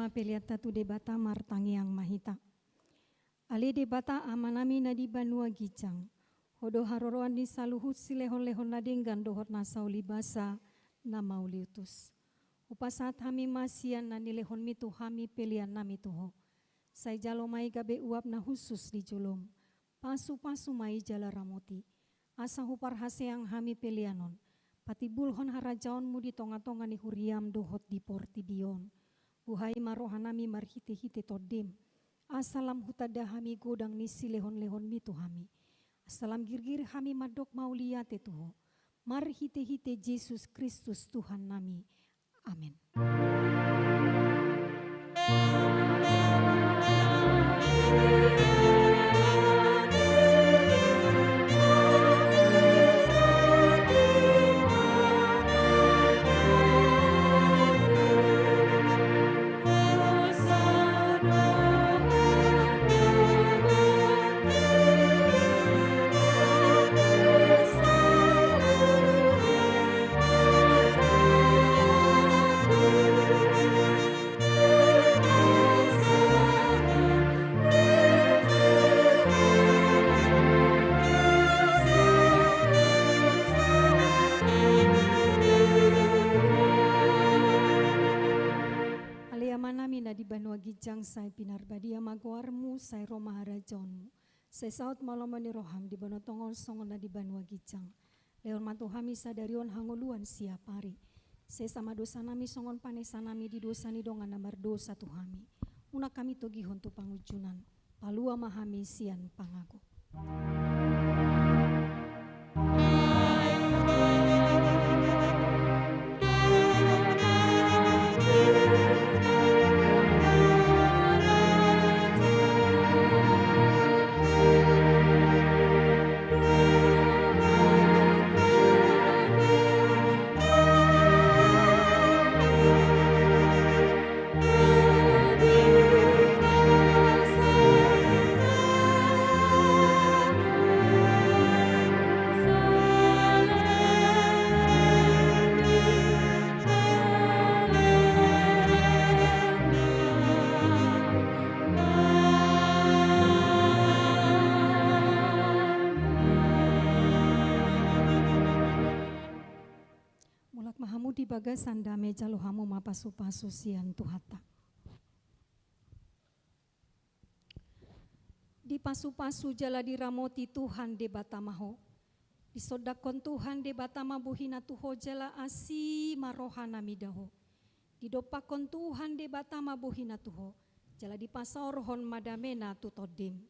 Peleanta tu Debata, martangiang ma hita. Ale Debata Amanami na di banua ginjang, Ho do haroroan ni saluhut silehonlehon na denggan dohot na saulibasa na mauliutus. Hupasahat hami ma sian na nilehonMi tu hami peleannami tu Ho. Sai jalo ma i gabe uap na hushus di jolom. Pasupasu ma i jala ramoti, asa huparhaseang hami pelean on patimbulhon harajaonMu di tongatonga ni huriaM dohot di portibi on. Buhai ma rohanami marhitehite TondiM, asa lam hutanda hami godang ni silehonlehonMi tu hami, asa lam girgir hami mandok mauliate tu Ho, marhitehite Jesus Kristus Tuhannami. Amen. Ale Amanami na di banua ginjang, sai pinarbadia ma goarMu, sai ro ma harajaonMu. Sai saut ma lomo ni rohaM di banua tonga on songon na di banua ginjang. Lehon ma tu hami sadari on hangoluan siapari. Sesa ma dosanami songon panesanami di dosa ni dongan na mardosa tu hami. Unang hami togihon tu pangunjunan. Palua ma hami sian pangago. Mulak ma hamu di bagasan dame, jalo hamu ma pasupasu sian Tuhanta. Dipasupasu jala diramoti Tuhan Debata ma ho. Disondangkon Tuhan Debata ma bohiNa tu ho jala asi ma rohaNa mida ho. Didompakkon Tuhan Debata ma bohiNa tu ho, jala dipasaorhon ma dameNa tu tondim.